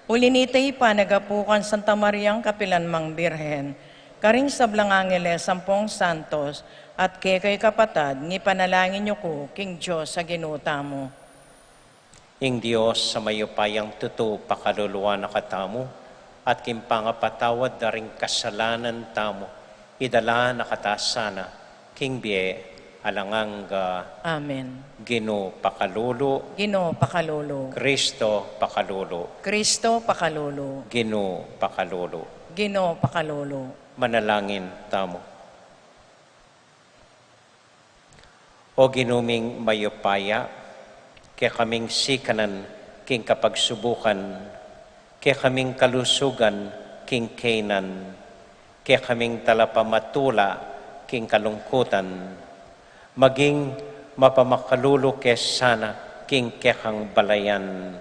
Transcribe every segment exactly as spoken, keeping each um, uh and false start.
Uli nita, ipanagapu kang Santa Mariang kapilan mang Birhen, karing sablang angeles ampong santos, at kekay kapatad, ngipanalangin yu ku king Dios a Ginu tamu. Ing Dios a mayupayang tutu pakalulu na katamu, at king pangapatawad da ring kasalanan tamu, idala na kata sana king bie alang angga. Amen. Ginu pakalulu. Ginu pakalulu. Kristo pakalulu. Kristo pakalulu. Ginu pakalulu. Ginu pakalulu. Manalangin tamu. O Ginu ming mayupaya, kekaming sikanan king kapagsubukan, kekaming kalusugan king kaynan, kekaming talapamatula king kalungkutan, maging mapamakalulu ke sana king kekang balayan.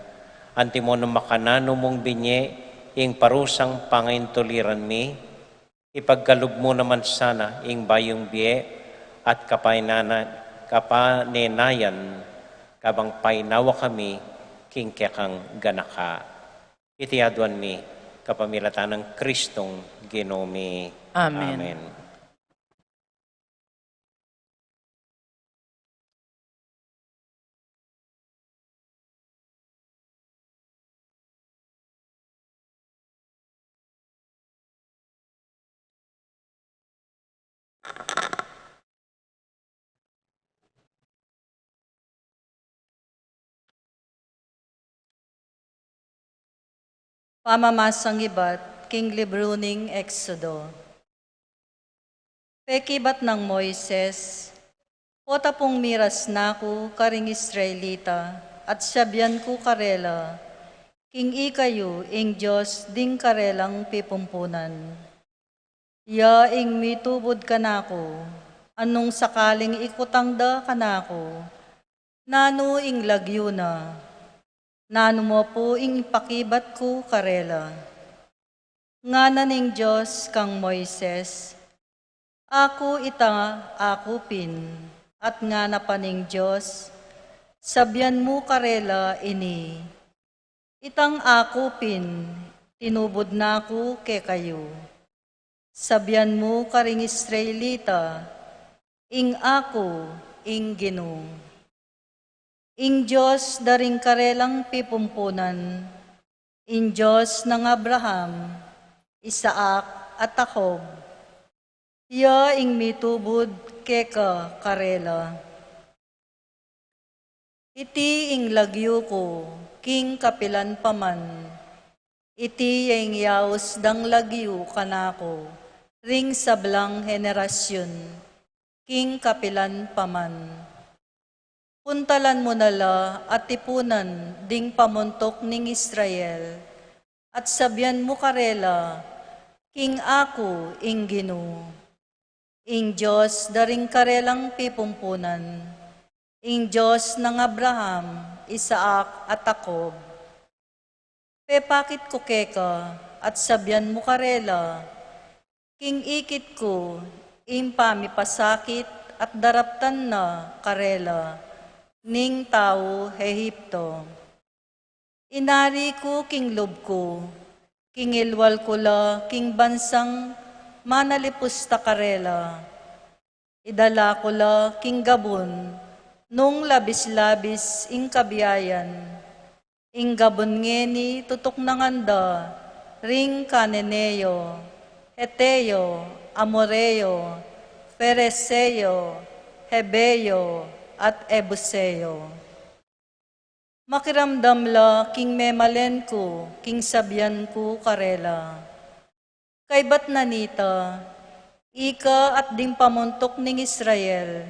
Antimo nung makananu mung binye ing parusang pangaintuliran mi, ipagkalub mu naman sana ing bayung bie at kapainana-, kapanenayan, kabang painawa kami king kekang ganaka. Iti aduan mi kapamilatan nang Kristong Ginu mi. Amen. Amen. Pamamasang ibat king libru ning Exodo. Pekibat nang Moises, pota pung miras na ku karing Israelita, at sabian ku karela, king ikayu ing Dios ding karelang pipumpunan. Ya ing mitubud kanaku, anung sakaling ikutang da kanaku, nanu ing lagyu na, nanu mu pu ing ipakibat ku karela. Ngana ning Dios kang Moises, Aku ita, aku pin. At ngana pa ning Dios, sabian mu karela ini, Itang aku pin, tinubud na ku kekayu. Sabian mu karing Israelita, ing aku ing Ginu. Ing Dios da ring karelang pipumpunan, ing Dios nang Abraham, Isaac, at Jacob, ya ing mitubud keka karela. Iti ing lagyu ku king kapilan pa man, iti ya ing yaus dang lagyu kanaku ring sablang henerasyun king kapilan pa man. Puntalan mu na la at tipunan ding pamuntuk ning Israel, at sabian mu karela, king aku ing Ginu, ing Dios da ring karelang pipumpunan, ing Dios nang Abraham, Isaac, at Jacob. Pepakit ku keka, at sabian mu karela, king ikit ku ing pamipasakit at daraptan na karela ning tau Egipto. Inari ku king lub ku, king ilwal ku la king bansang manalipus ta karela. Idala ku la king gabun, nung labis-labis ing kabiayan. Ing gabun ngeni tutuknangan da ring Cananeo, Heteo, Amoreo, Fereseo, Hebeo, at Ebuseo. Makiramdam la king memalen ku king sabian ku karela. Kaybat na nita, ika at ding pamuntuk ning Israel,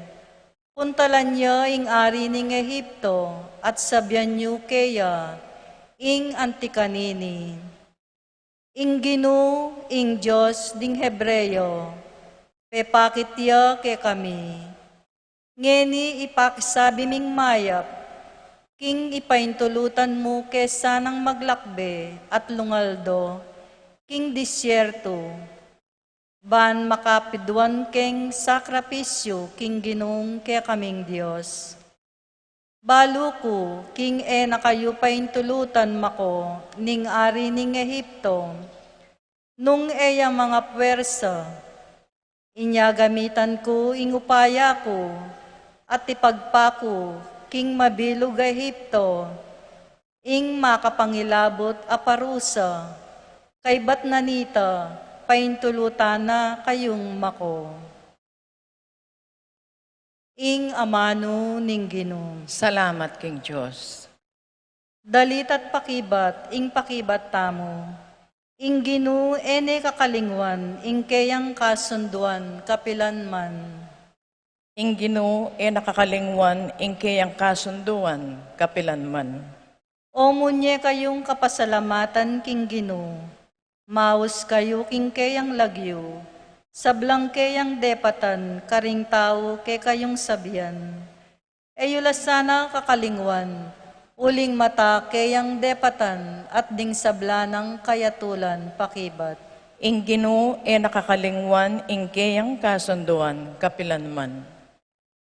puntalan ya ing ari ning Egipto at sabian yu keya ing anti kanini, Ing Ginu, ing Dios ding Hebreo, pepakit ya kekami. Ngeni ipakisabi ming mayap, king ipaintulutan mu ke sanang maglakbe at lungaldo king disyerto, ban makapiduan keng sakripisyu king Ginung kekaming Dios. Balu ku, king e na kayu paintulutan mako ning ari ning Egipto, nung e ya mangapuersa, inya gamitan ku ing upaya ku, at ipagpa ku king mabilug a Egipto ing makapangilabut a parusa, kaybat na nita, paintulutan na kayung mako. Ing amanu ning Ginu. Salamat king Dios. Dalita't pakibat, ing pakibat tamu. Ing Ginu e ne kakalingwan ing keyang kasunduan kapilanman. Ing Ginu e na kakalingwan ing keyang kasunduan kapilanman. O munye kayung kapasalamatan king Ginu, maus kayu king keyang lagyu, sablang keyang depatan karing tau kekayung sabian. E yu la sana kakalingwan, uling mata keyang depatan at ding sabla nang kayatulan pakibat. Ing Ginu e na kakalingwan ing keyang kasunduan kapilanman.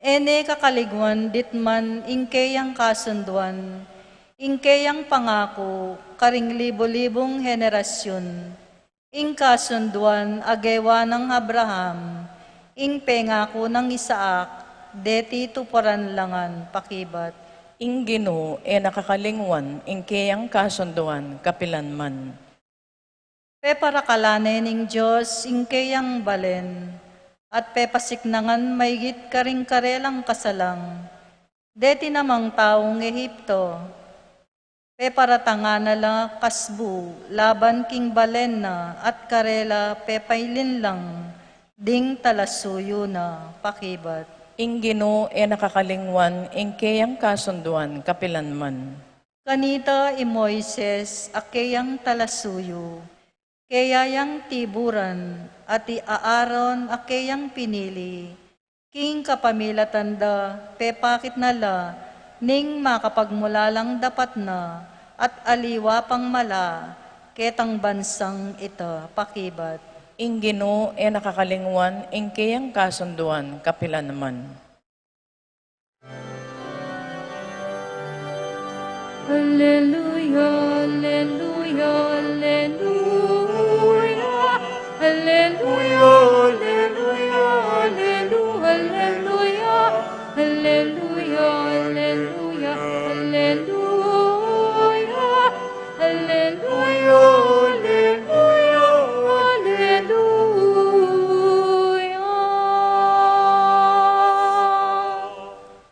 E ne kakalingwan ditman ing keyang kasunduan, ing keyang pangaku karing libu-libung henerasyun, ing kasunduan a gewa nang Abraham, ing pengaku nang Isaac, deti tuparan la ngan pakibat. Ing Ginu e na kakalingwan ing keyang kasunduan kapilanman. Peparakalan ne ning Dios ing keyang balen, at pepasiknangan maigit karing karelang kasalang. Deti namang taung Egipto, peparatangan na la kasbu laban king balen na at karela pepailin lang ding talasuyu na pakibat. Ing Ginu e na kakalingwan ing keyang kasunduan kapilanman. Kanita i Moises a keyang talasuyu, keya yang tiburan, at i Aaron a keyang pinili, king kapamilatan da pepakit na la ning makapagmulalang dapat na at aliwa pang mala ketang bansang ita pakibat. Ing Ginu e na kakalingwan ing keyang kasunduan kapilanman. Alleluia, alleluia, alleluia. Alleluia, alleluia, alleluia. Alleluia, alleluia, alleluia. Alleluia, alleluia, alleluia.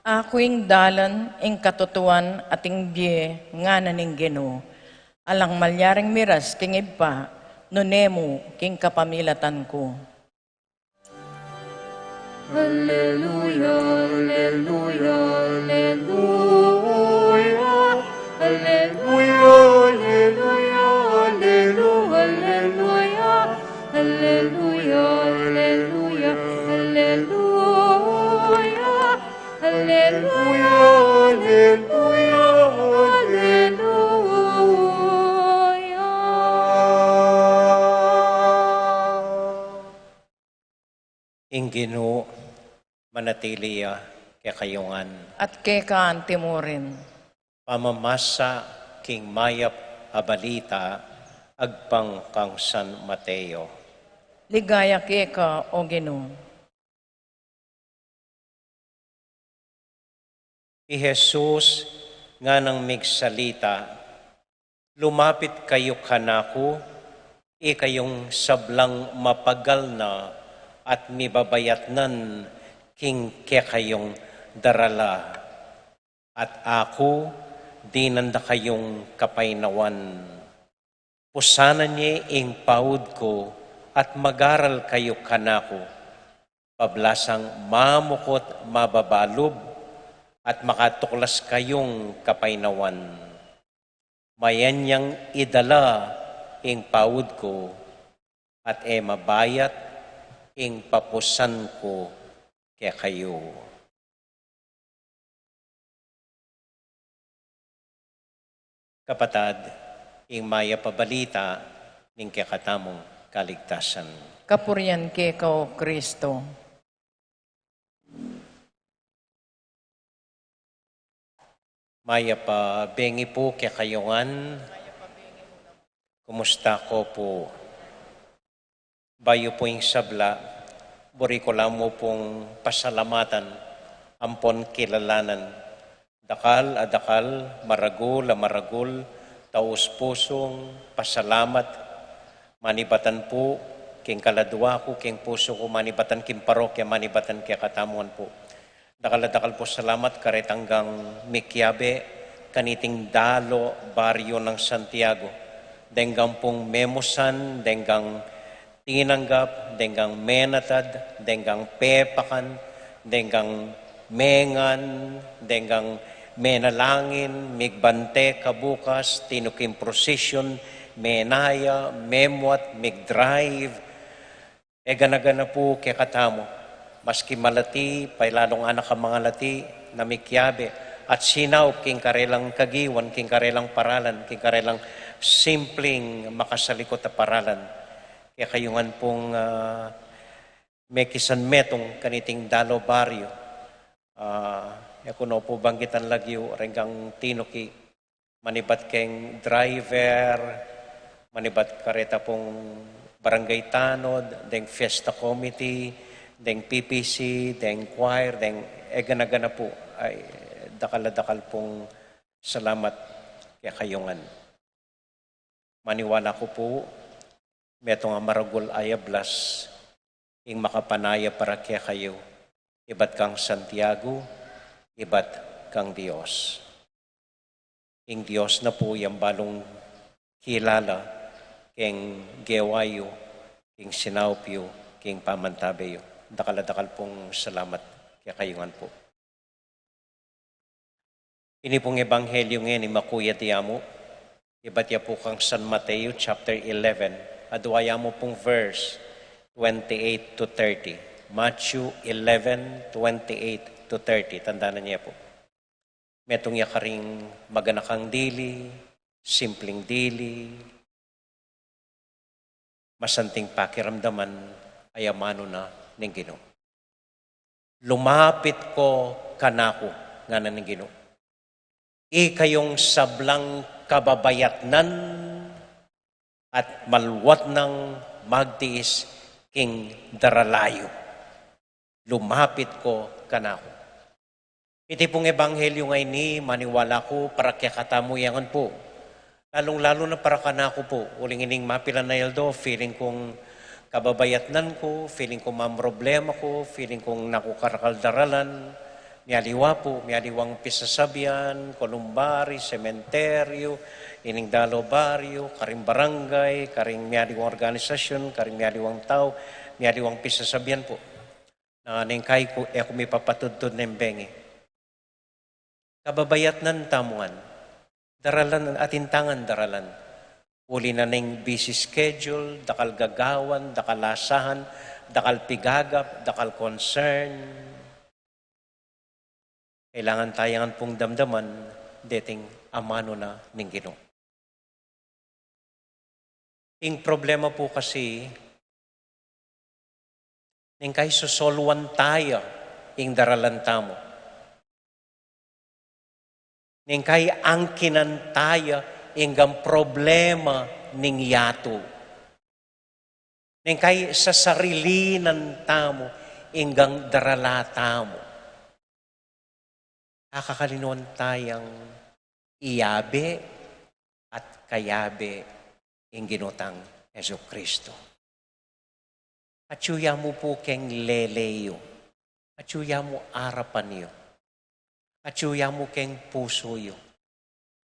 Aku ing dalan, ing katutuan, at ing bie, ngana ning Ginu. Alang malyaring miras king Ibpa, nune mu king kapamilatan ku. Alleluia, alleluia, alleluia. Alleluia, alleluia, alleluia, alleluia. Alleluia, alleluia, alleluia. Alleluia, alleluia, alleluia. Ing Ginu manatili ya kekayu ngan. At keka antimurin. Pamamasa king mayap a balita agpang kang San Mateo. Ligaya keka, O Ginu. I Jesus nganang migsalita, lumapit kayu kanaku, ikayung sablang mapagal na at mibabayatnan king kekayung darala, at aku dinan da kayung kapaynawan. Pusanan ye ing paud ku at magaral kayu kanaku, pablasang mamukut mababalub, at makatuklas kayung kapaynawan. Mayan yang idala ing paud ku, at e mabayat ing papusan ku kekayu. Kapatad, ing mayap a balita ning kekatamung kaligtasan. Kapurian keka, O Kristo. Mayap a bengi pu kekayu ngan. Kumusta ko pu? Bayu pu ing sabla, buri ku la mu pung pasalamatan ampon kilalanan. Dakal a dakal, maragul a maragul, taus-pusung pasalamat, manibatan pu king kaladua ku, king pusu ku, manibatan king parokya, manibatan kekatamu ngan pu. Dakal a dakal pung salamat karetang mikiabe kaniting dalu baryu nang Santiago. Deng pung memusan, deng tinanggap, deng menatad, deng pepakan, deng mengan, deng menalangin, migbante kabukas, tinuking procession, menaya, memuat, migdrive, e gana-gana pu kekatamu, maski malati, pailalung anak a mangalati, na mikiabe, at sinaup king karelang kagiwan, king karelang paralan, king karelang simpling makasalikut a paralan. Kekayu ngan pung, ah, mekisan metung kaniting dalu baryu. Ah, e ku no pu banggitan lagyu, reng tinuki, manibat keng driver, manibat kareta pung barangay tanod, deng fiesta committee, deng P P C, deng choir, deng e gana-gana pu. Ay, dakal a dakal pung salamat kekayu ngan. Maniwala ku pu, metung a maragul a yablas ing makapanaya para kekayu, ibat kang Santiago, ibat kang Dios. Ing Dios na pu yang balung kilala keng gewa yu, keng sinaup yu, keng pamantabe yu. Dakal a dakal pung salamat kekayu ngan pu. Ini pung ebanghelyu ngeni makuyat ya mu, ibat ya pu kang San Mateo chapter eleven, adua ya mu pung verse twenty-eight to thirty. Matthew eleven, twenty-eight to thirty. Tandanan ye pu. Metung ya karing maganakang dili, simpling dili, masanting pakiramdaman, ay amanu na ning Ginu. "Lumapit ko kanaku," ngana ning Ginu, "ikayung sablang kababayatnan at maluat nang magtiis king darala yu. Lumapit ko kanaku." Iti pung ebanghelyu ngeni, maniwala ku para kekatamu ya ngan pu. Lalung-lalu na para kanaku pu, uling ining mapilan a aldo, feeling kung kababayatnan ku, feeling kung mamroblema ku, feeling kung naku karakal daralan, mialiwa pu, mialiwang pisasabian, kolumbari, sementeryu, ining dalu baryu, karing barangay, karing mialiwang organisasyun, karing mialiwang tau, mialiwang pisasabian pu. Na neng kaiku, e ku mipapatudtud neng bengi. Kababayatnan tamu ngan. Daralan, atin ta ngan daralan. Uli na ning busy schedule, dakal gagawan, dakal asahan, dakal pigagap, dakal concern. Kailangan ta ya ngan pung damdaman, deting amanu na ning Ginu. Ing problema pu kasi, neng kai sosoluan ta ya ing daralan tamu. Neng kai angkinan ta ya ing problema ning yatu. Neng kai sasarilinan tamu ing darala tamu. Akakalinuan ta yang iyabe at kayabe ing Ginu tang Jesucristo. Atyu ya mu pu keng lele yu. Atyu ya mu arapan yu. Atyu ya mu keng pusu yu.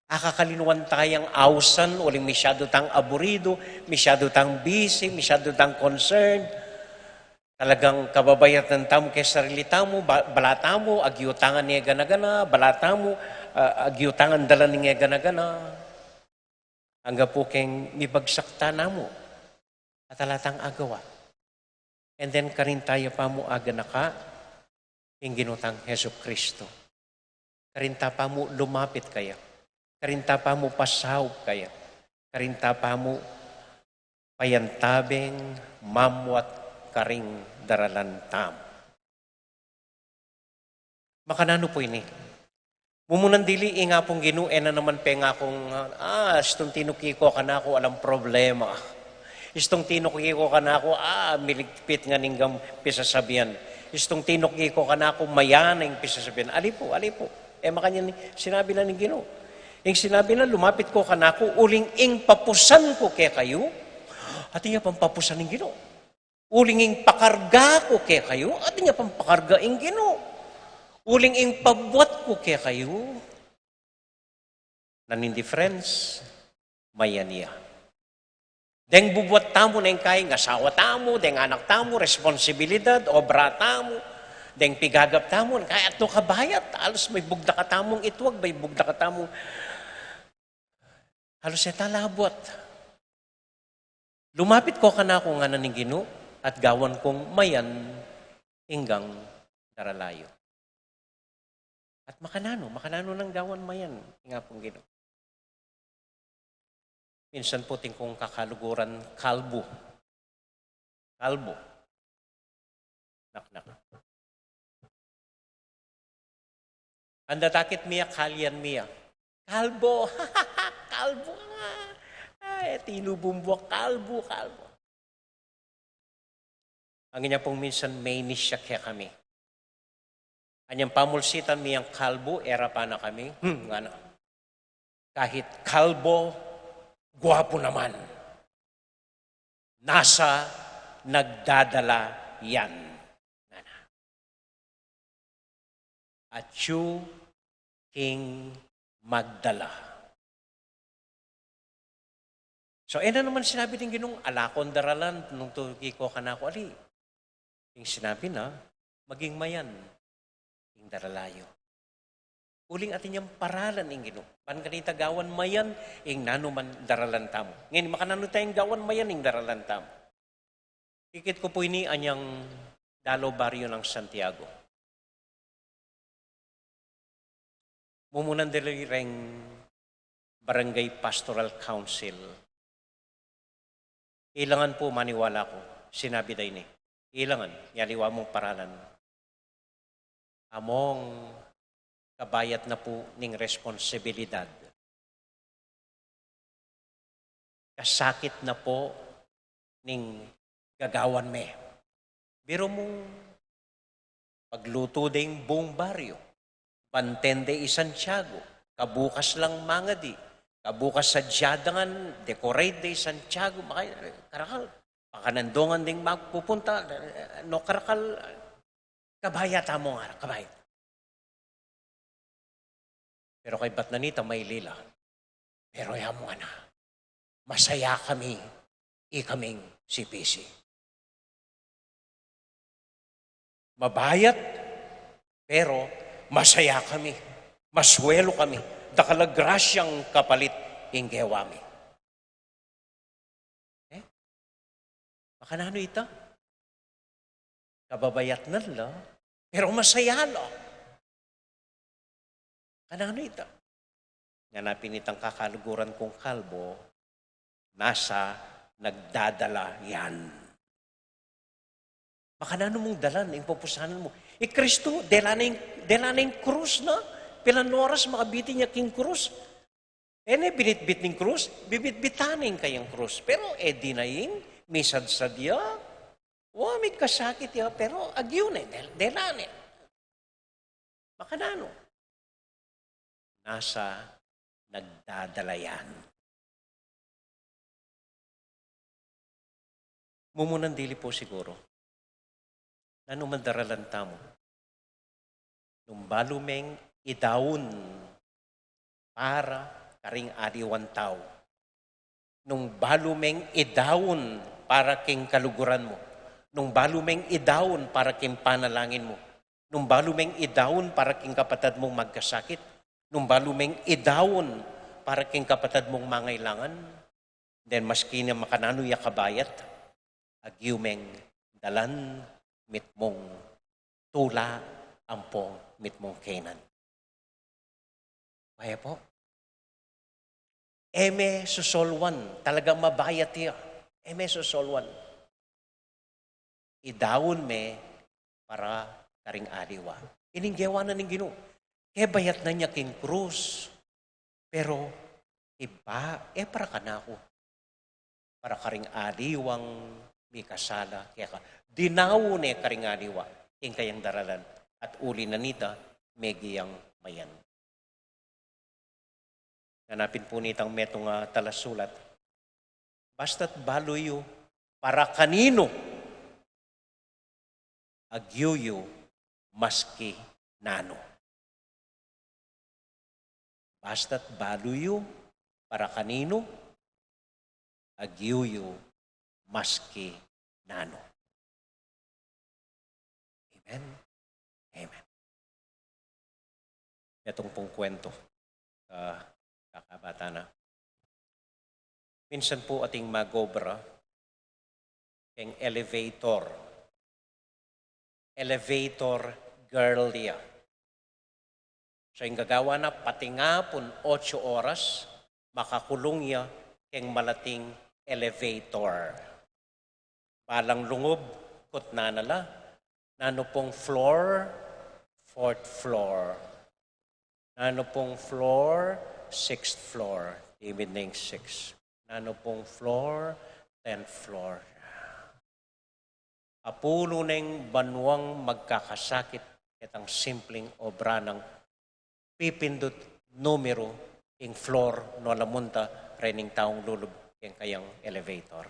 Akakalinuan ta yang ausan, uling misyadu tang aburidu, misyadu tang busy, misyadu tang concern. Talagang kababayatan tamu keng sarili tamu, ba-, bala tamu, agyu ta ngan ing e gana-gana, bala tamu, ah, agyu ta ngan dalan ing e gana-gana. Angga pu keng mibagsak ta namu. At ala tang agawa. And then karin ta ya pa mu aganaka ing Ginu tang Jesucristo. Karin ta pa mu lumapit kaya. Karin ta pa mu pasaup kaya. Karin ta pa mu payantabeng mamuat karing daralan tamu. Makananu pu ini? Mumunan dili, ing Apung Ginu, e na naman pengakung, ah, istung tinuki ko kanaku, alang problema. Istung tinuki ko kanaku, ah, miligpit ngan ing pisasabian. Istung tinuki ko kanaku, mayan ing pisasabian. Ali pu, ali pu. E makanyan sinabi na ning Ginu. Ing sinabi na, lumapit ko kanaku, uling ing papusan ku kekayu, atin ya pang papusan ning Ginu. Uling ing pakarga ku kekayu, atin ya pang pakarga ing Ginu. Uling ing pabuat ku kekayu, nan ing difference, mayan ya. Deng bubuat tamu, neng kai, ing asawa tamu, deng anak tamu, responsibilidad, obra tamu, deng pigagap tamu, neng kai, ato kabayat, alus may bugdak a tamung itwag, may bugdak a tamung, alus e ta labuat. Lumapit ko kanaku, ngana ning Ginu, at gawan kung mayan inggang darala yu. At makananu, makananu nang gawan mayan ing Apung Ginu. Minsan pu atin kung kakaluguran kalbu. Kalbu. Nak, nak. Anda takit mi ya, kalian mi ya. Kalbo. Kalbo nga. Ay, tinubung bua, kalbo, kalbo. Anya pung minsan mainis ya kekami. Anyang pamulsitan mi yang kalbu, e ra pa na kami. Hmm, ngana. Kahit kalbo, gwapu naman. Nasa nagdadala yan. Ngana. Atyu king magdala. So, e na naman sinabi ning Ginung, ala kong daralan, nung tuki ko kanaku, ali. Ing sinabi na, maging mayan ing darala yu. Uling atin yang paralan ing Ginu. Ban kanita gawan mayan ing nanu man daralan tamu. Ngeni, makananu tayang gawan mayan ing daralan tamu? Ikit ku pu ini anyang dalo baryo nang Santiago. Mumunan dili reng Barangay Pastoral Council. Ilangan pu, maniwala ku, sinabi da ini. Ilangan, aliwa mung paralan. Among kabayat na pu ning responsibilidad. Kasakit na pu ning gagawan me. Biru mu, paglutu de ing buung baryo, banten de i Santiago, kabukas lang mangadi, kabukas sadya da ngan, decorate de i Santiago, maka-, karakal, pakanandungan ding magpupunta, no karakal, kabayat amu ngara, kabayat. Pero kaybat na nita, mailila. Pero ya mu ngana, masaya kami, ikaming C P C. Mabayat, pero masaya kami. Maswelu kami. Dakal a grasyang kapalit ing gewa mi. Eh? Makananu ita? Kababayatnan la, pero masaya la. Makananu ita? Ngana pin itang kakaluguran kung kalbo, nasa nagdadala yan. Makananu mung dalan ing papusanan mu? I Kristu, dela na ing, dela na ing krus na, pilan oras makabitin ya king krus. E ne binitbit ning krus, bibitbitan ne ing kayang krus. Pero e dinaing, misadsad ya, wa, migkasakit ya, pero agyu ne, del-, dela ne. Makananu? Nasa nagdadala yan. Mumunan dili pu siguru, nanu man daralan tamu, nung balu meng idaun para karing aliwang tau, nung balu meng idaun para king kaluguran mu, nung balu meng idaun para king panalangin mu, nung balu meng idaun para king kapatad mung magkasakit, nung balu meng idaun para king kapatad mung mangailangan, then maski na makananu ya kabayat, agyu meng dalan mitmung tula ampong mitmung keynan. Kaya pu, e me susolwan, talagang mabayat ya. E me susolwan. Idaun me para karing aliwa. Ining gewa na ning Ginu. Kebayat na ne king krus, pero iba, e para kanaku, para karing aliwang mikasala keka. Dinaun ne karing aliwa ing kayang daralan, at uli na nita, megia yang mayan. Ganapin pu nitang metung a talasulat, basta't balu yu para kaninu, agyu yu maski nanu. Basta't balu yu para kaninu, agyu yu maski nanu. Amen. Amen. Itang pung kwento, ah, kakabatan na. Minsan pu ating mag-obra keng elevator. Elevator girl ya. So, ing gagawan na, patingapun otso oras, makakulung ya keng malating elevator. Balang lungub, kutnan na la. Nanu pung floor? Fourth floor. Nanu pung floor? Sixth floor. Timid na ing six. Nanu pung floor? Tenth floor. Apulu neng banuang magkakasakit ketang simpleng obra nang pipindut numeru ing floor no lamunta rening taung lulub keng kayang elevator.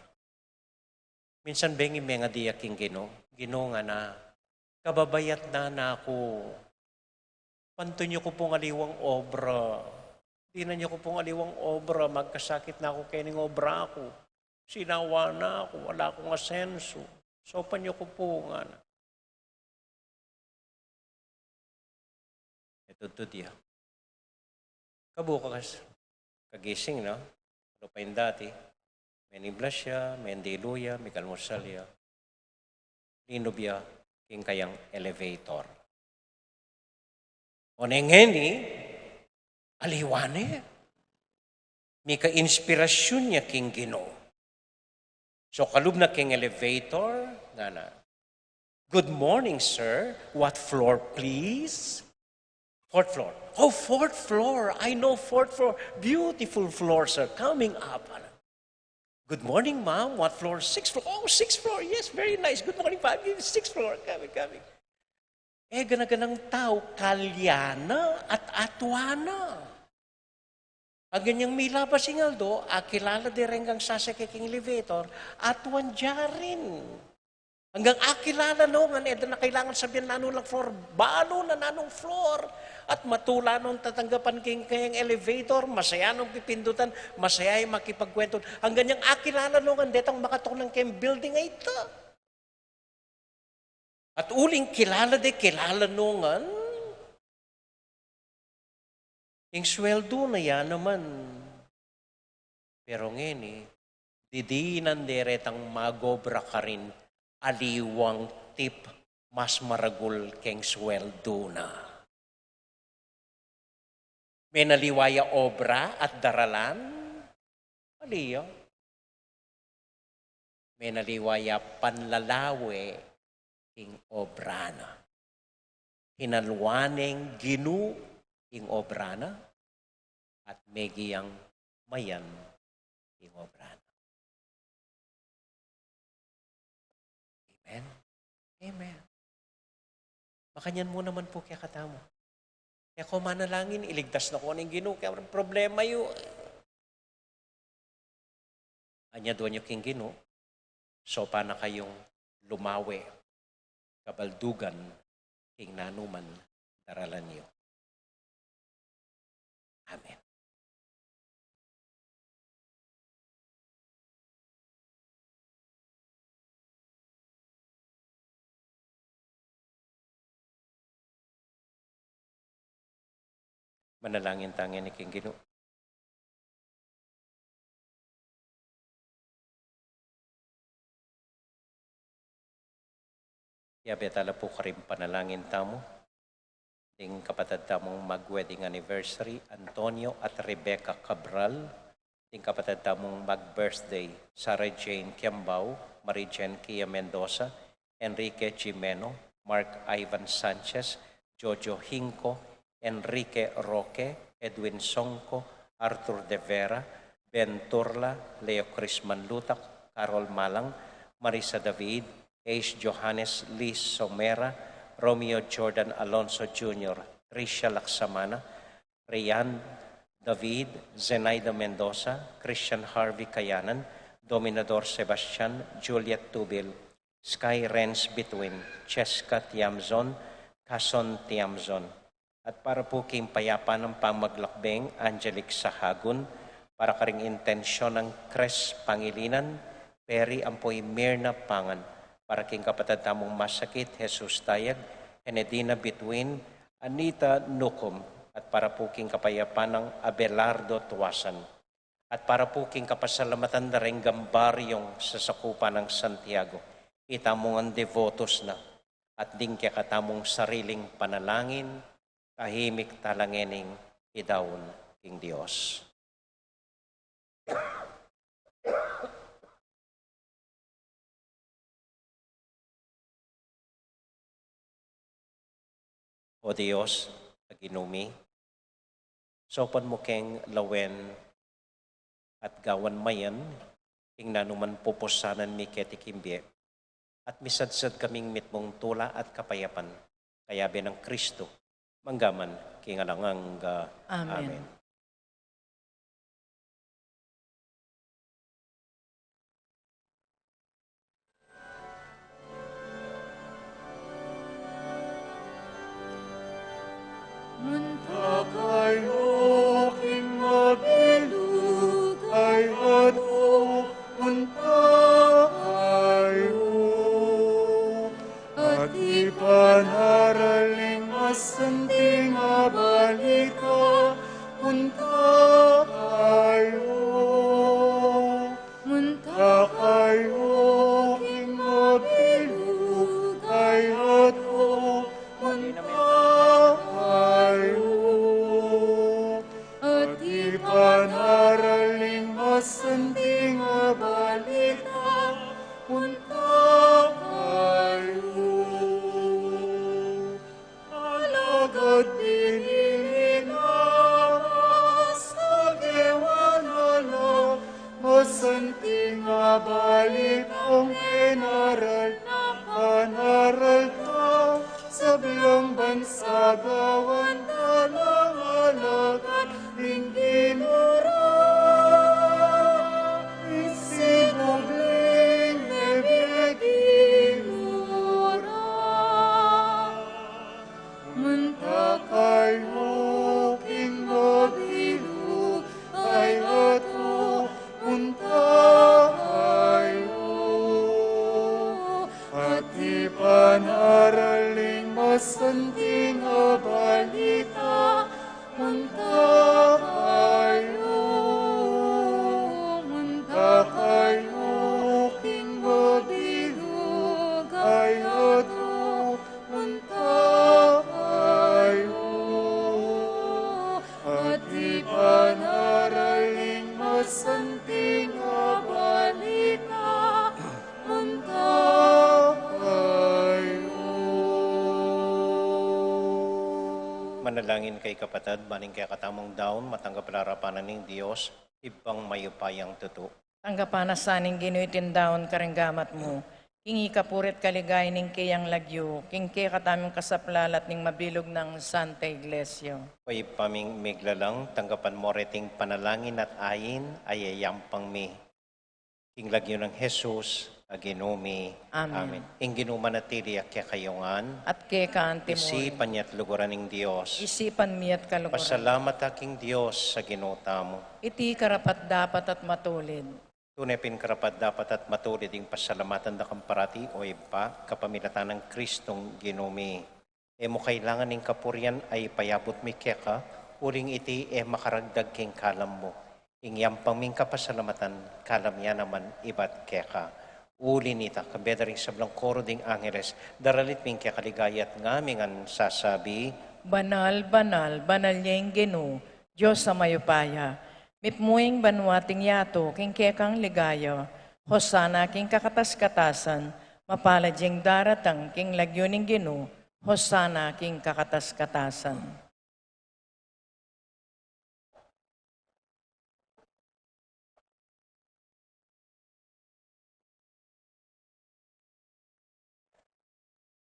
Minsan bengi mengadi ya king Ginu, Ginu, ngana, kababayat na naku. Pantun yu ku pung aliwang obra. Dinan yu ku pung aliwang obra, magkasakit na ku kening obra ku. Sinawa na ku, ala kung asensu. Saupan yu ku pu, ngana. E tudtud ya. Kabukas, kagising na, alu pa ing dati, meniblas ya, mendilu ya, migalmusal ya. Linub ya king kayang elevator. O ne ngeni, aliwa ne. Mika inspirasyun ya king Ginu. So, kalub na king elevator, ngana, "Good morning, sir. What floor, please?" "Fourth floor." "Oh, fourth floor. I know fourth floor. Beautiful floor, sir. Coming up." "Good morning, ma'am. What floor?" "Sixth floor." "Oh, sixth floor. Yes, very nice. Good morning, ma'am. Sixth floor. Coming, coming." E gana-ganang tau, kalya na at atua na. Anggang inyang milabas ing aldo, akilala de reng sasakyan king elevator, atuan da rin. Anggang akilala no ngan, e da na kailangan sabian nanu lang floor, balu na nanung floor. At matula nong tatanggapan king kayang elevator, masaya nong pipindutan, masaya yang makipagkwentu. Anggang inyang akilala no ngan, detang makatuknang keng building a ita. At uling kilala de, kilala no ngan ing sweldu na, ya naman. Pero ngeni, didinan de retang mag-obra karin aliwang tip mas maragul keng sweldu na. Menaliwa ya obra at daralan? Ali ya. Menaliwa ya panlalawe ing obra na. Hinalwa neng Ginu ing obra na, at megia yang mayan ing obra na. Amen. Amen. Makanyan mu naman pu kekatamu. E ko manalangin, iligtas na ko ning Ginu keng problema yu. Anyaduan yu king Ginu, saupan na kayung lumawe, kabaldugan king nanuman daralan yu. Amen. Manalangin ta ngeni king Ginu. Yabe tala pu karing panalangin tamu ding kapatad tamung mag-wedding anniversary, Antonio at Rebecca Cabral, ding kapatad tamung mag-birthday, Sarah Jane Kiambao, Marie Jane Kia Mendoza, Enrique Jimeno, Mark Ivan Sanchez, Jojo Hinco, Enrique Roque, Edwin Songco, Arthur De Vera, Ben Turla, Leo Crisman Lutac, Carol Malang, Marisa David, Ace Johannes, Liz Somera, Romeo Jordan Alonso Junior, Tricia Laksamana, Rayan David, Zenaida Mendoza, Christian Harvey Kayanan, Dominador Sebastian, Juliet Tubil, Sky Renz Bituin, Cheska Tiamzon, Kason Tiamzon. At para pu king payapan nang pamaglakbeng, Angelic Sahagun, para karing intensyon nang Cres Pangilinan, Peri ampo i Mirna Pangan, para king kapatad tamung masakit, Jesus Tayag, Henedina Bituin, Anita Nucum, at para pu king kapayapan nang Abelardo Tuasan, at para pu king kapasalamatan da reng gambaryong sasakupan nang Santiago, itamu ngan devotos na, at ding kekatamung sariling panalangin, tahimik tamu la ngening idaun king Dios. O Dios, a Ginu mi, saupan mu keng lawen at gawan mayan ing nanuman pupusanan mi keti king bie, at misadsad kaming mitmung tula at kapayapan, kayabe nang Kristu, mangga man king alang angga. Amen. Amen. Munta kayu king mabilug a yatu, munta kayu. At ipanaral ing masanting a balita, munta kayu. Munta kayu king mabilug a yatu, munta kayu. At ipanaral ing masanting a balita, munta kayu. Alagad pinili na mas kagewa na la masanting a balitang panaral na panaral ta, sablang bansa gawan ta nang alagad ning Ginu ra. Ing sinubling mebie Ginu ra. Munta kayu king mabilug a yatu, munta kayu. At ipanaral ing masanting a balita, munta kayu. Munta kayu king mabilug a yatu, munta kayu. At ipanaral ing masanting a balita, munta kayu. Manalangin kayu kapatad, ban ing kekatamung daun matanggap la arapan ning Dios, Ibpang mayupayang tutu. Tanggapan na sa ning Ginu iting daun kareng gamat mu, king ikapuri't kaligayan ning keyang lagyu, king kekatamung kasaplalan at ning mabilug nang Santa Iglesia. O Ibpa ming miglalang, tanggapan mu reting panalangin at ain a iyayampang mi king lagyu nang Jesus a Ginu mi. Amen. Amen. Ing Ginu manatili ya kekayu ngan. At keka anti mu rin. Isipan ya't luguran ning Dios. Isipan mi at kaluguran. Pasalamat ta king Dios a Ginu tamu. Iti karapat-dapat at matulid. Tune pin karapat-dapat at matulid ing pasalamatan da kang parati, o Ibpa, kapamilatan nang Kristong Ginu mi. E mu kailangan ing kapurian a ipayabut mi keka, uling iti e makaragdag king kalam mu. Ing yampang ming kapasalamatan, kalam ya naman ibat keka. Uli na nita, kambe da ring sablang koro ding angeles, daralit mi ing keka ligaya at ngami ngan sasabi: Banal, banal, banal ya ing Ginu, Dios a mayupaya. Mipmu ing banua at ing yatu king kekang ligaya. Hosana king kakatas-katasan. Mapalad ya ing daratang king lagyu ning Ginu. Hosana king kakatas-katasan.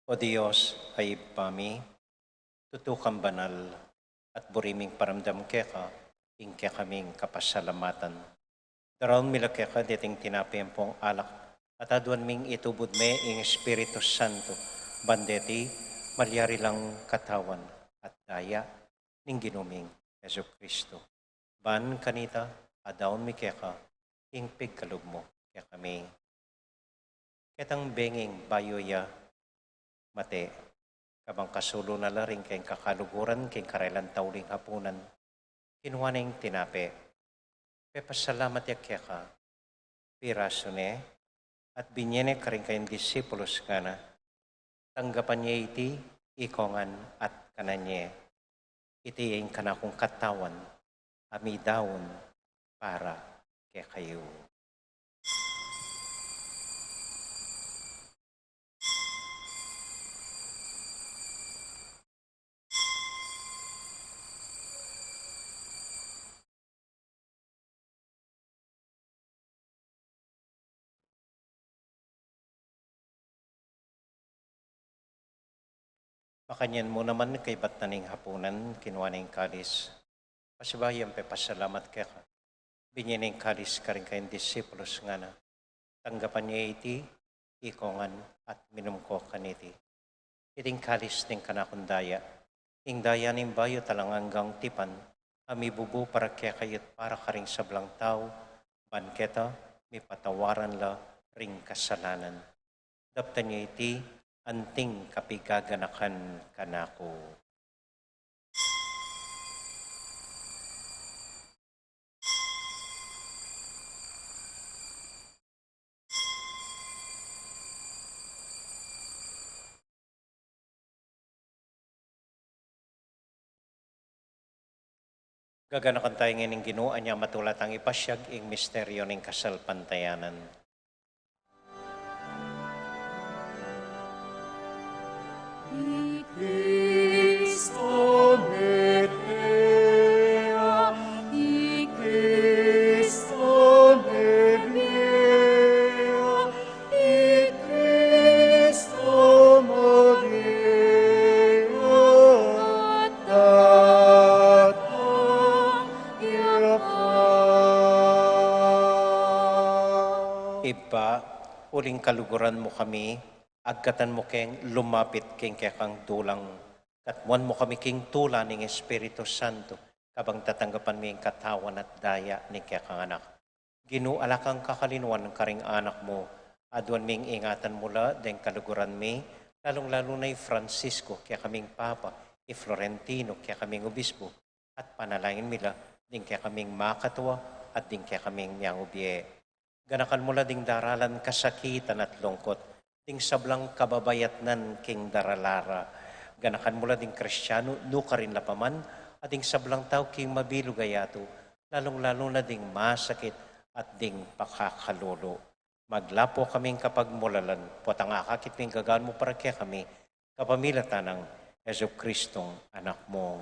O Dios a Ibpa mi, tutu kang banal, at buri ming paramdam keka ing kekaming kapasalamatan. Daraun mi la keka deting tinape ampong alak, at aduan ming itubud me ing Espiritu Santo, ban deti malyari lang katawan at daya ning Ginu ming Jesucristo. Ban kanita, adaun mi keka ing pigkalub mu kekami. Ketang benging bayu ya mate, kabang kasulu na la ring keng kakaluguran king karelang tauling hapunan, kinua neng tinape, pepasalamat ya keka, pirasu ne, at binye ne karing kayang disipulus, ngana: Tanggapan ye iti ikong ngan at kanan ye. Iti ing kanakung katawan a midaun para kekayu. Makanyan mu naman kaybat na ning hapunan, kinua ne ing kalis, pasibayu yang pepasalamat keka, binye ne ing kalis karing kayang disipulus, ngana: Tanggapan ye iti ikong ngan at minum ko kaniti. Iti ing kalis ning kanakung daya, ing daya ning bayu at alang anggang tipan, a mibubu para kekayu't para karing sablang tau, ban keta mipatawaran la ring kasalanan. Daptan ye iti anting kapigaganakan kanaku. Gaganakan tayu ngeni ning Ginu, anya matula tang ipasiag ing misteryu ning kasalpantayanan. I Cristo mete, i Cristo mete, i Cristo mete, datang ya pa. Ibpa, uling kaluguran mu kami, agkatan mu keng lumapit king kekang dulang, katmuan mu kami king tula ning Espiritu Santo, kabang tatanggapan mi ing katawan at daya ning kekang Anak. Ginu, ala kang kakalinuan karing anak mu, aduan ming ingatan mu la deng kaluguran mi, lalung-lalu na i Francisco, kekaming Papa, i Florentino, kekaming Obispo, at panalangin mi la ding kekaming makatua at ding kekaming miangubie. Ganakan mu la ding daralan kasakitan at lungkut, ding sablang kababayatnan king daralan ra. Ganakan mu la ding Kristianu nukarin la pa man, at ding sablang tau king mabilug a yatu, lalung-lalu na ding masakit at ding pakakalulu. Maglapu kaming kapagmulalan, potang akakit ming gagaan mu para kekami, kapamilatan nang Jesucristong Anak mu.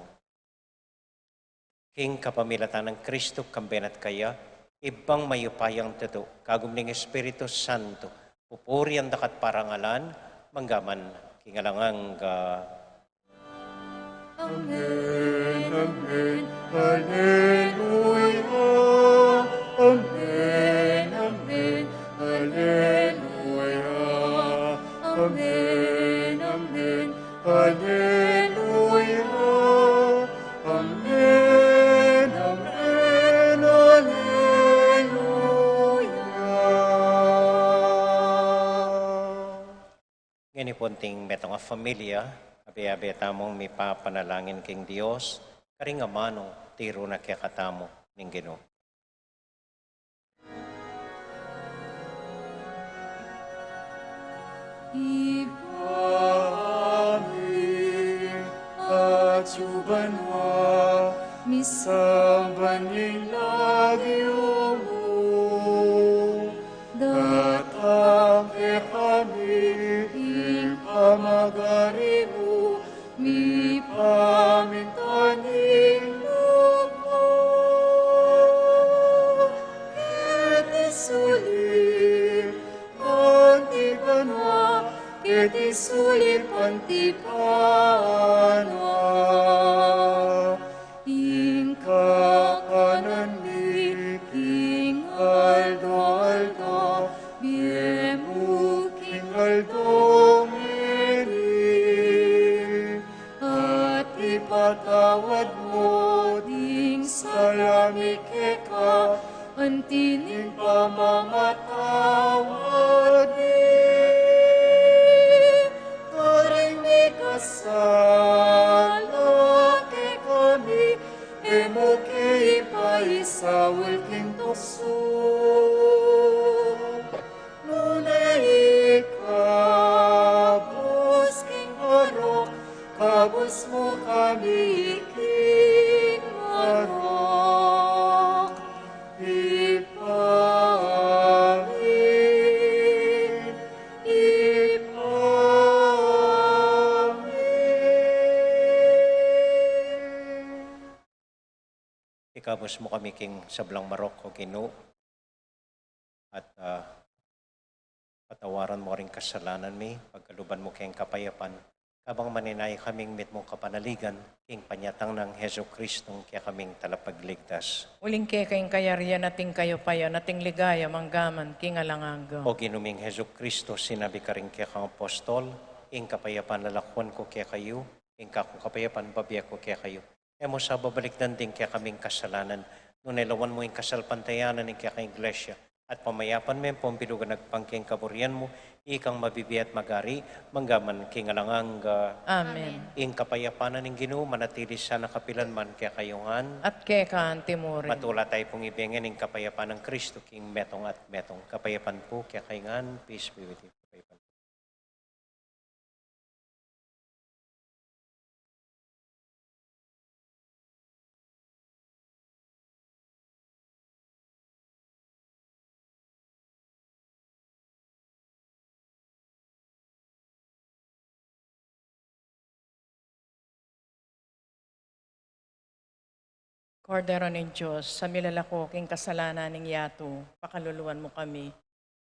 King kapamilatan nang Kristo, kambe na at kaya, Ibpang mayupayang tutu, kagum ning Espiritu Santo, pupurian daka at parangalan, mangga man king alang angga. Amen, amen, alleluia. Amen, amen, alleluia. Amen, amen, alleluia. Amen, amen, alleluia. Ngeni pu, anting metung a familia, abe-abe tamung mipapanalangin king Dios, karing amanu tiru na kekatamu ning Ginu. Ibpa mi, atsu ka banua, misamban ya ing lagyu mu, datang kekami ing pamagari mu, mipamintuan ing lub mu keti sulip anti banua, keti Iti sulip antipa na, ing kakanan mi king aldo-aldo, ibie mu king aldo ngeni, at ipatawad mu ding sala mi keka, anti ning pamamatawad mi karing mikasala kekami, e mu ke ipaisaul king tuksu, nune ikabus king marok, kabus mu kami king marok. Ibpa mi, Ibpa mi. Ikabus mu kami king sablang marok, O Ginu, at, ah, patawaran mu ring kasalanan mi, pagkaluban mu keng kapayapan, kabang maninaya kaming mitmung kapanaligan, king panyatang nang Jesucristo, ing kekaming Talapagligtas. Uling keka ing kayarian at ing kayupayan at ing ligaya manggaman king alang angga. O Ginu ming Jesucristo, sinabi karing kekang apostol, ing kapayapan lalakuan ku kekayu, ing kakung kapayapan bibie ku kekayu. E mu sa babalikdan ding kekaming kasalanan, nune lawan mu ing kasalpantayanan ning kekang Iglesia, at pamayapan me ampong bilugan agpang king kaburian mu, ikang mabibie at magari, manggaman king alang angga. Amen. Ing kapayapan na ning Ginu manatili sana kapilanman kekayu ngan. At keka anti mu rin. Matula tayu pung ibie ngan ing kapayapan nang Kristo king metung at metung. Kapayapan pu kekayu ngan, peace be with you. Kapayapan. Kordero ning Dios, a milalako king kasalanan ning yatu, pakaluluan mu kami.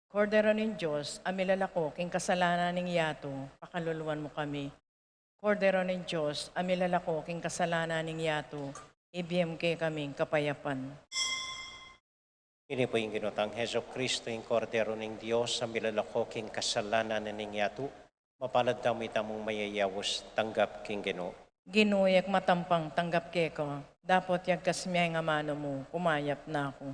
Kordero ning Dios, a milalako king kasalanan ning yatu, pakaluluan mu kami. Kordero ning Dios, a milalako king kasalanan ning yatu, ibie mu kekami ing kapayapan. Ini pu ing Ginu tang Jesucristo, ing Kordero ning Dios, a milalako king kasalanan ning yatu. Mapalad tamu itamung mayayaus tanggap king Ginu. Ginu, e ku matampang tanggap keka, dapot yagkas mu ya ing amanu mu, kumayap na ku.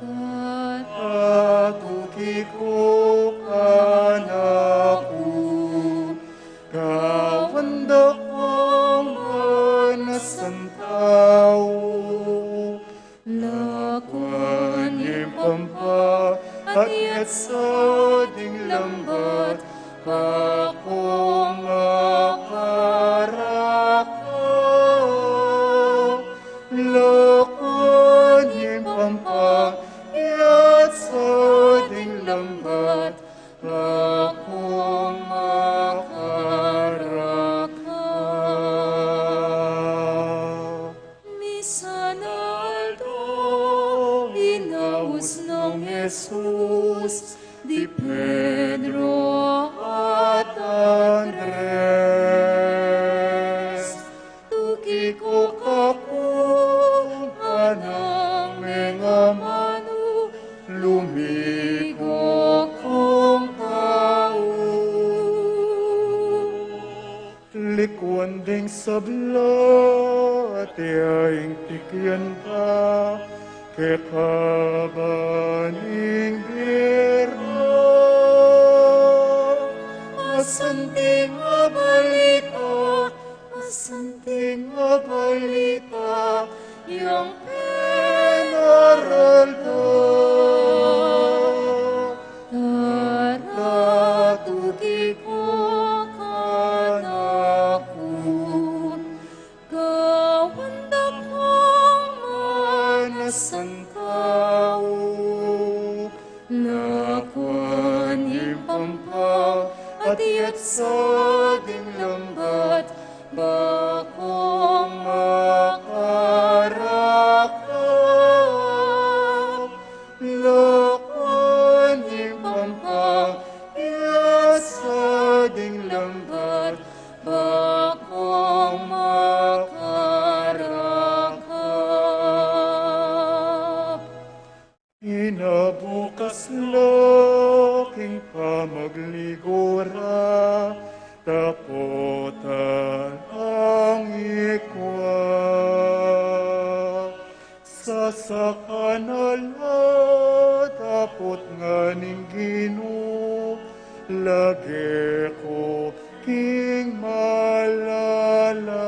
Tata, tuki ku kanaku, gawan da kung manasan tau. Lakuan ye ing pampa at iyatsad ing lambat, bakung akaraka. Lakuan ye ing pampa, iyatsad ing lambat, bakung akaraka. Misan aldo, inaus nong Jesus di Pedro at Andres. Tuki ku kaku, nganang mengamanu, lumigo kung tau. Likuan ding sabla, at ya ing tikian da, keka ba ning bira. Masanting a balita, masanting a balita, yang penara Sa ding lambat, bakong makarakap, lakwan ing pampang, ya sa ding lambat, bakong makarakap. Pinabukas la king pamagligo ra, dapot alang ikwa. Sasakan na la, dapot ngana ning Ginu, lage ku king malala.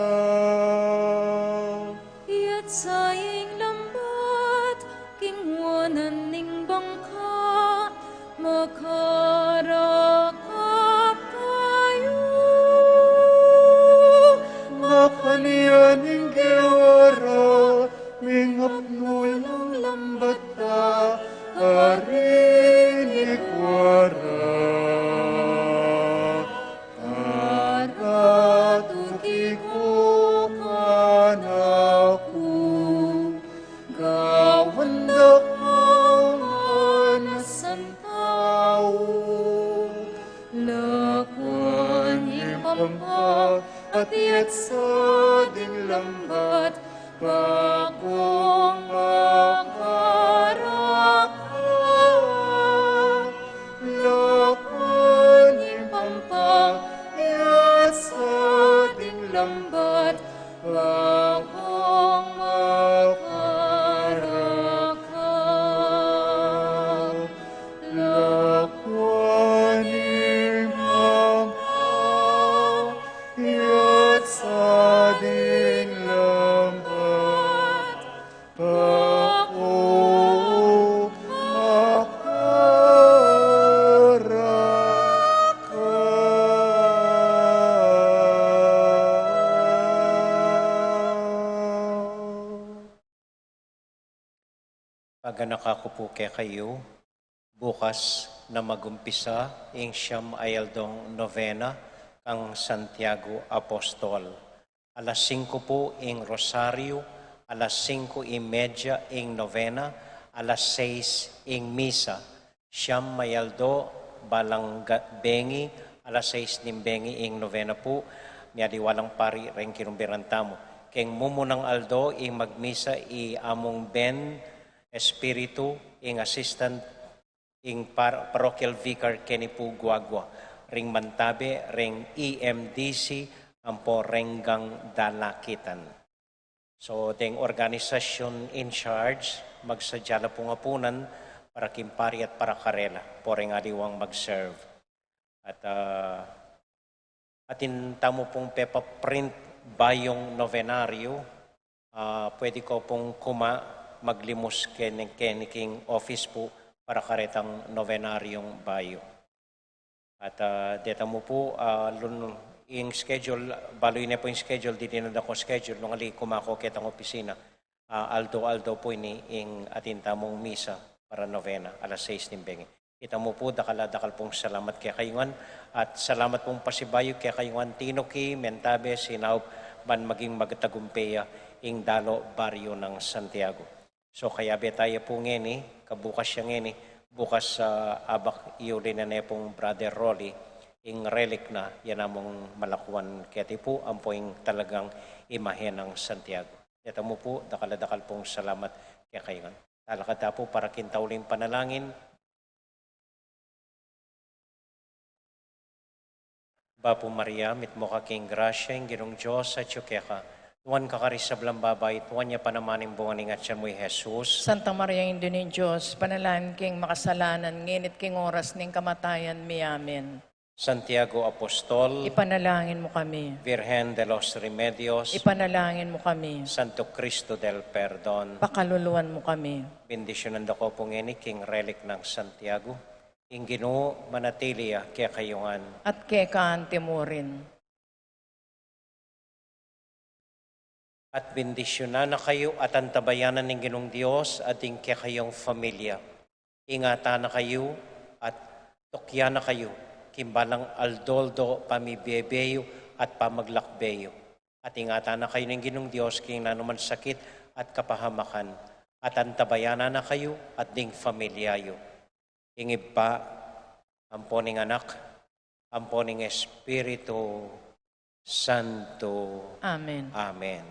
Iyatsaya ing lambat, king wanan ning bangka, makarakap kayu. Makanyan ing gewa ra, mingapnu lang lambat da, karin ikwa ra. Karatuki ku kanaku, gawan da kang anak santau, lakwan ing pampang, at iyatsaya ding lambat, bakong makarakap. Lakwan ing pampang, iyatsaya ding lambat, bakong makarakap. Lakwan ing pampang, iyatsaya ding lambat, bakong makarakap. Paganaka ku pu kekayu, bukas na mag-umpisa ing siyam a aldong novena kang Santiago Apostol. Alas singko pu ing rosaryo, alas singko y media ing novena, alas sais ing misa. Siyam a aldo balang ga-, bengi, alas sais ning bengi ing novena pu, mialiwa lang pari reng kinumbiran tamu. Keng mumunang aldo ing magmisa i Among Ben Espiritu, ing assistant, ing par-, parochial vicar Kenny pu Guagua, ring mantabe reng E M D C ampo reng gang Dalakitan. So, deng organization in charge, magsadya la pung apunan para king pari at para karela, ampo reng aliwang mag-serve. At, ah, atin tamu pung pepa-print bayung novenaryo, ah, pwede ko pung kuma maglimus keni, keni king office pu para karetang novenaryung bayu. At, ah, deta mu pu, ah, lun-, ing schedule, balu ne pu ing schedule, dili na da ko schedule, nung ali ku ma ko ketang opisina, ah, aldo-aldo pu ini ing atin tamung misa para novena, alas sais ning bengi. Ita mu pu, dakal a dakal pung salamat kekayu ngan, at salamat pung pasibayu kekayu ngan tinuki, mentabe, sinaup, ban maging magtagumpay ya ing dalo baryo nang Santiago. So, kayabe taya pu ngeni, kabukas ya ngeni, bukas, ah, abak iuli na ne pung Brother Rolly, ing relic na, ya namung malakwan keti pu, ampo ing talagang imahe nang Santiago. Deta mu pu, dakal a dakal pung salamat kekayu ngan. Talakad ta pu para king tauling panalangin. Bapu Maria, mitmu ka king grasya, ing Ginung Dios atyu keka. Nuan ka karing sablang babai, at nuan ya pa naman ing bunga ning atyan mu, i Jesus. Santa Maria, Indu ning Dios, ipanalangin king makasalanan, ngeni at king oras ning kamatayan mi. Amen. Santiago Apostol, ipanalangin mu kami. Virgen de los Remedios, ipanalangin mu kami. Santo Cristo del Perdon, pakaluluan mu kami. Bendisyunan da ko pu ngeni king relic nang Santiago. Ing Ginu manatili ya kekayu ngan. At keka anti mu rin. At bendisyunan na kayu at antabayanan ning Ginung Dios at ing kekayung familia. Ingatan na kayu at tukyan na kayu king balang aldo-aldo pamibie-bie yu at pamaglakbe yu. At ingatan na kayu ning Ginung Dios king nanuman sakit at kapahamakan, at antabayanan na kayu at ding familia yu. Ing Ibpa, ampo ning Anak, ampo ning Espiritu Santo. Amen. Amen.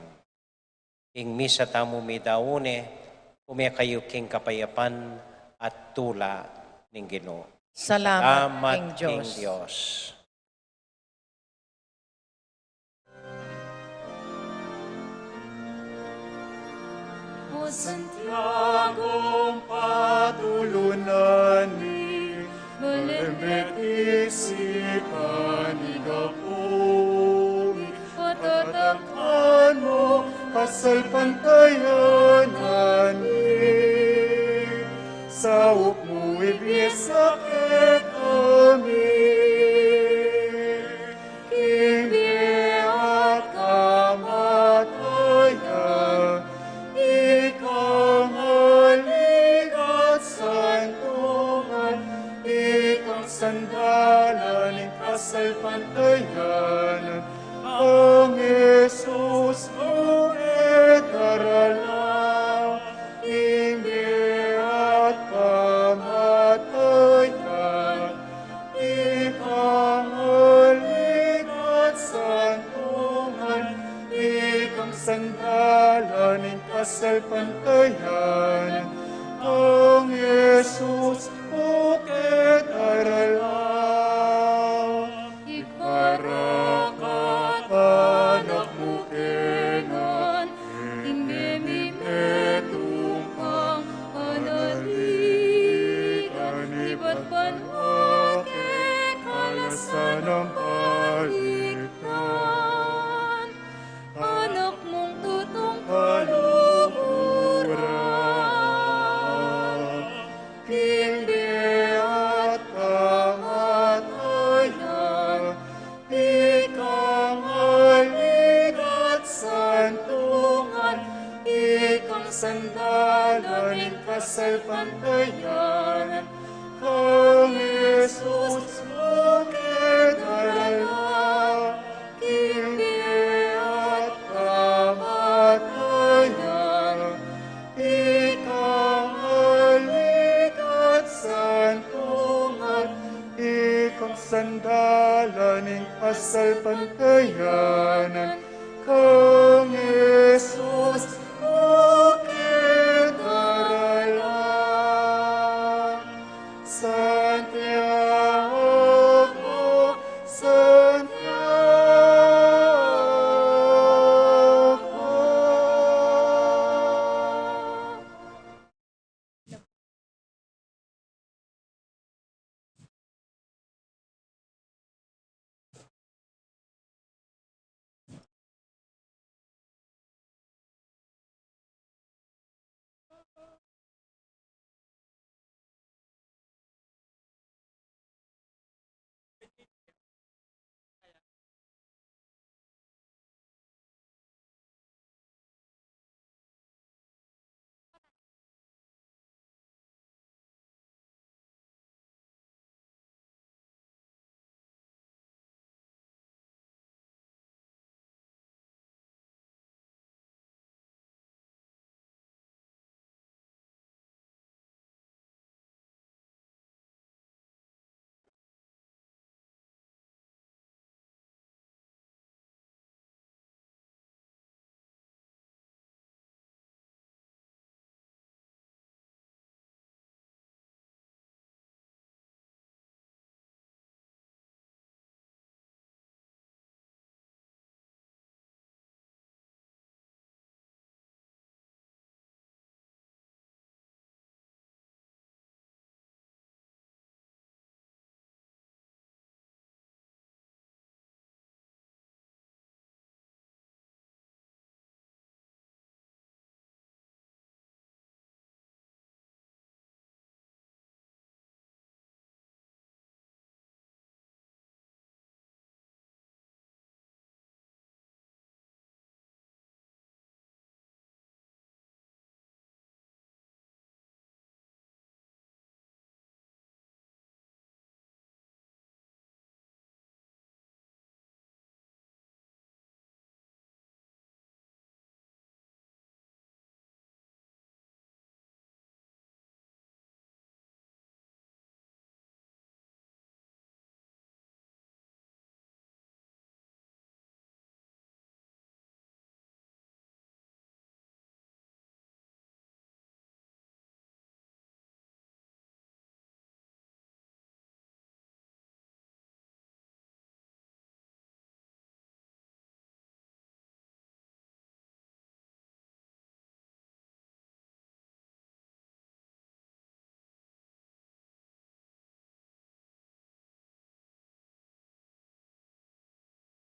Ing misa tamu midaun ne, ume kayu king kapayapan at tula ning Ginu. Salamat king Dios. O Santiago, patulunan mi, malembet isipan ning apu mi, patatakpan mu, pasalpantayanan mi, saup mu ibie sa kekami. King bie at kamatayan, ika maligat santungan, ikang sandalan ning kasalpantayanan, Kang Jesus bukit at arala, king bie at kamatayan, ikang maligat santungan, ikang sandalan ning kasalpantayanan, Kang Jesus bukit at arala. Iparakat anak mu kekami, ing metung kang panaligan, ibat banua kekami kalasanan balikdan. Anak mung tutung kaluguran, king bie at kamatayan, ikang maligat santungan, ikang sandalan ning kasalpantayanan, Kang Jesus bukit at arala. King bie at kamatayan, ikang maligat santungan, ikang sandalan ning kasalpantayanan,